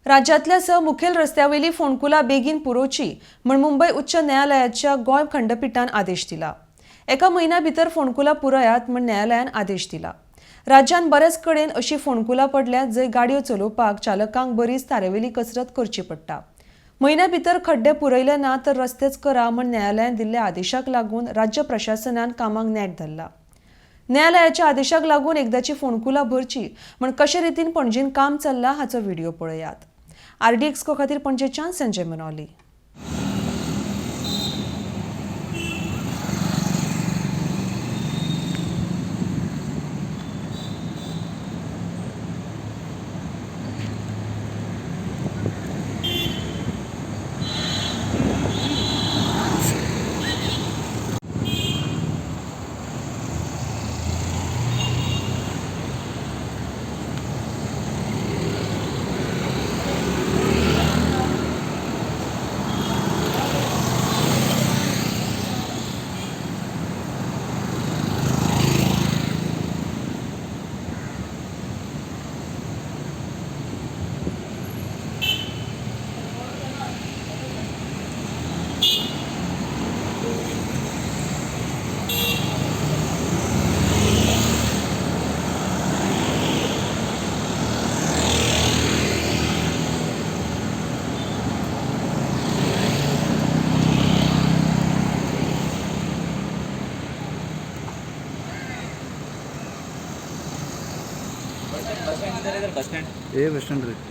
राज्यांतल्या स मुखेल रस्त्यावेली फोंडकुलां बेगीन पुरोवची म्हूण मुंबय उच्च न्यायालयाच्या गोंय खंडपिठान आदेश दिला. एका म्हयन्या भितर फोंडकुलां पुरायात म्हूण न्यायालयान आदेश दिला. राज्यांत बरेच कडेन अशी फोंडकुलां पडल्यात जंय गाडयो चलोवपाक चालकांक बरीच तारेवेली कसरत करची पडटा. म्हयन्या भितर खड्डे पुरयले ना तर रस्तेच करा म्हूण न्यायालयान दिल्ल्या आदेशाक लागून राज्य प्रशासनान कामाक नेट धरला. न्यायालयाच्या आदेशाक लागून एकदाची फोंडकुलां भरची म्हूण कशे रितीन पणजेन काम चल्लां हाचो व्हिडियो पळयात. आरडीएक्सको खातीर पणजेच्यान संजय मनोली. बस स्टैंड किधर है इधर? Bus stand. ये बस स्टैंड रे।